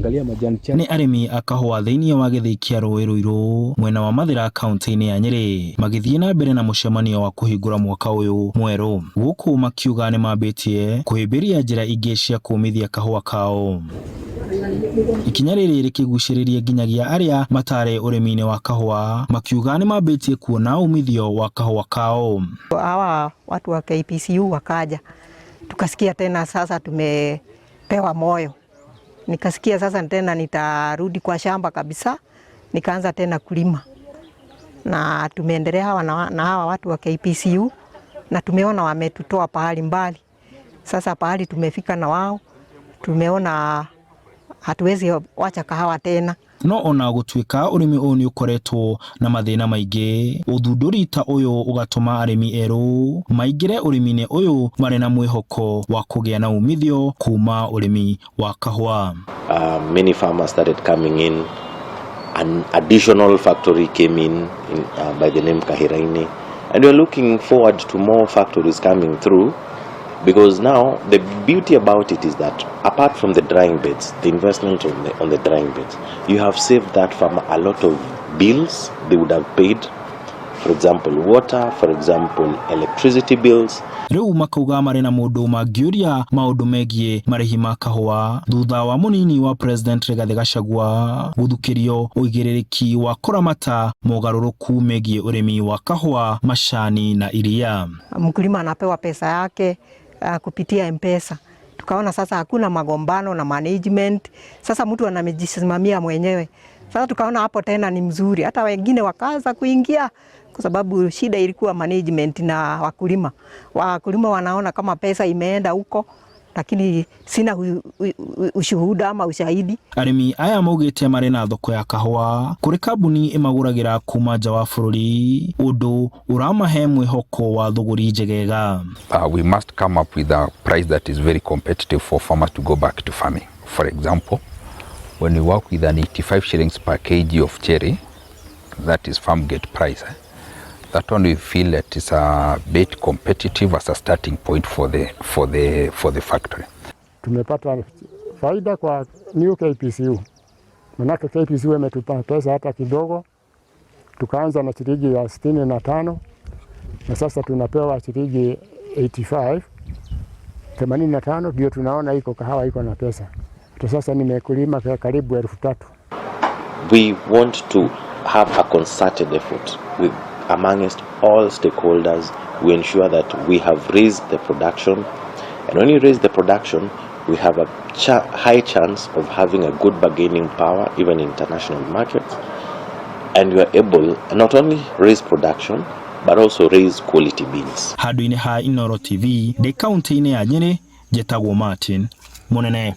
Angalia majani chai. Nĩ arĩmi a kahũa thĩinĩ wa gĩthĩi kĩa Rũĩ Rũirũ mwena wa Mathĩra kaunti-inĩ ya Nyĩrĩ magĩthiĩ na mbere na mũcemanio wa kũhingũra mwaka ũyũ mwerũ gũkũ makiuga nĩ mambĩtie kũhĩmbĩria njĩra ingĩ cia kũmithia kahũa kao. Ikinya rĩrĩ rĩkĩgucĩrĩria nginyagia arĩa matarĩ ũrĩmi-inĩ wa kahũa makiuga nĩ mambĩtie kuona umithio wa kahũa kao. Hawa watu wa KPCU wakaja, tukasikia tena sasa tumepewa moyo. Nikasikia sasa tena nitarudi kwa shamba kabisa, nikaanza tena kulima na tumeendelea hawa na hawa watu wa KPCU na tumeona wametutoa pahali mbali. Sasa pahali tumefika na wao, tumeona hatuwezi wacha kahawa tena. No ona gũtuĩka ũrĩmi ũyũ nĩ ũkoretwo na mathĩna maingĩ, ũthundũri ta ũyũ ũgatũma arĩmi erũ maingĩre ũrĩmi-inĩ ũyũ marĩ na mwĩhoko wa kũgĩa na umithio kuma ũrĩmi wa kahũa. Many farmers started coming in. An additional factory came in by the name Kahiraini, and we're looking forward to more factories coming through, because now the beauty about it is that apart from the drying beds, the investment on the drying beds, you have saved that farmer a lot of bills they would have paid. For example, water, for example, electricity bills. Rĩu makauga marĩ na mũndũ mangĩũria maũndũ megiĩ marĩhi ma kahũa thutha wa mũnini wa President Rigathĩ Gachagua gũthukĩrio ũigĩrĩrĩki wa kũramata mogarũrũku megiĩ ũrĩmi wa kahũa, macani na iria. Mkulima anapewa pesa yake kupitia M-Pesa. Tukaona sasa hakuna magombano na management. Sasa mtu anajisimamia mwenyewe. Sasa tukaona hapo tena ni mzuri, hata wengine wakaanza kuingia kwa sababu shida ilikuwa management na wakulima. Wakulima wanaona kama pesa imeenda huko, lakini sina ushuhuda ama ushahidi. Arĩmi aya maugĩte marĩ na thoko ya kahũa kũrĩ kambuni ĩmagũragĩra kuma nja wa bũrũri, ũndũ ũramahe mwĩhoko wa thũgũri njegega. We must come up with a price that is very competitive for farmers to go back to farming. For example, when we work with an 85 shillings per kg of cherry, that is farm gate price, eh? That one we feel that is a bit competitive as a starting point for the factory. Tumepata faida kwa new KPCU, manake KPCU imetupa pesa hata kidogo, tukaanza na shilingi ya 65 na sasa tunapewa shilingi 85 85, ndio tunaona iko kahawa iko na pesa. Hata sasa nimekulima karibu 3,000. We want to have a concerted effort with amongst all stakeholders. We ensure that we have raised the production, and when you raise the production, we have a high chance of having a good bargaining power even in international markets, and we are able not only raise production but also raise quality beans. Handũ-inĩ ha Inooro TV ndĩ kaunti-inĩ ya Nyĩrĩ, njĩtagwo Martin Mũnene.